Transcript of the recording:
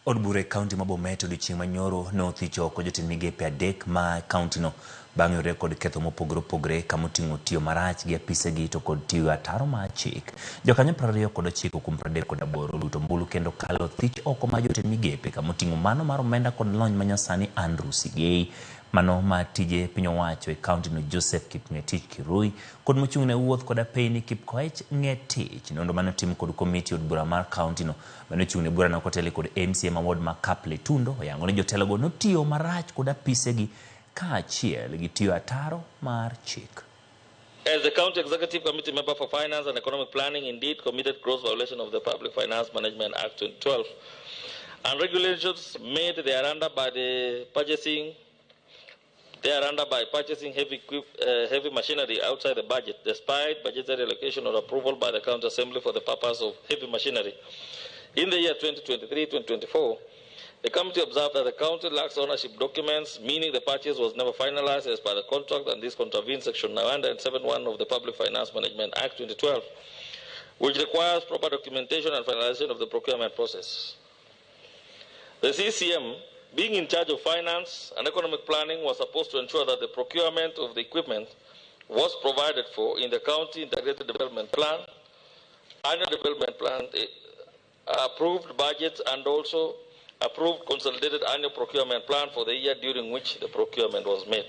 Od bura e kaunti ma Bomet odiochieng' ma nyoro ne othicho oko jotend migepe adek ma kauntino bang' yudore kod ketho mopogore opogore kama oting'o tiyo marach gi apisegi to kod tiyo e ataro mar chik. Jokanyo 29 kuom 38 oluto ombulu kendo kalo thich oko mar jotend migepe kama oting'o mano mar omenda kod lony manyasani Andrew Sigei, mano mar tije piny owacho e kauntino Joseph Kipng'etich Kirui kod mochung' ne wuoth kod apeyni Kipkoech Ng'etich. Nonro mane otim kod komiti od bura mar kauntino mane ochung' ne burano kotelne kod MCA ma ward ma Kapletundo oyango ni jotelogo notiyo marach kod apisegi kaachiel gi tiyo ataro mar chik. As the County Executive Committee member for Finance and Economic Planning indeed committed gross violation of the Public Finance Management Act 2012 and regulations made thereunder by the purchasing thereunder by purchasing heavy machinery outside the budget, despite budgetary allocation or approval by the County Assembly for the purpose of heavy machinery. In the year 2023-2024, the committee observed that the county lacks ownership documents, meaning the purchase was never finalized as per the contract, and this contravenes Section 971 of the Public Finance Management Act 2012, which requires proper documentation and finalization of the procurement process. The CCM, being in charge of finance and economic planning, was supposed to ensure that the procurement of the equipment was provided for in the County Integrated Development Plan, Annual Development Plan, approved budgets, and also approved consolidated annual procurement plan for the year during which the procurement was made.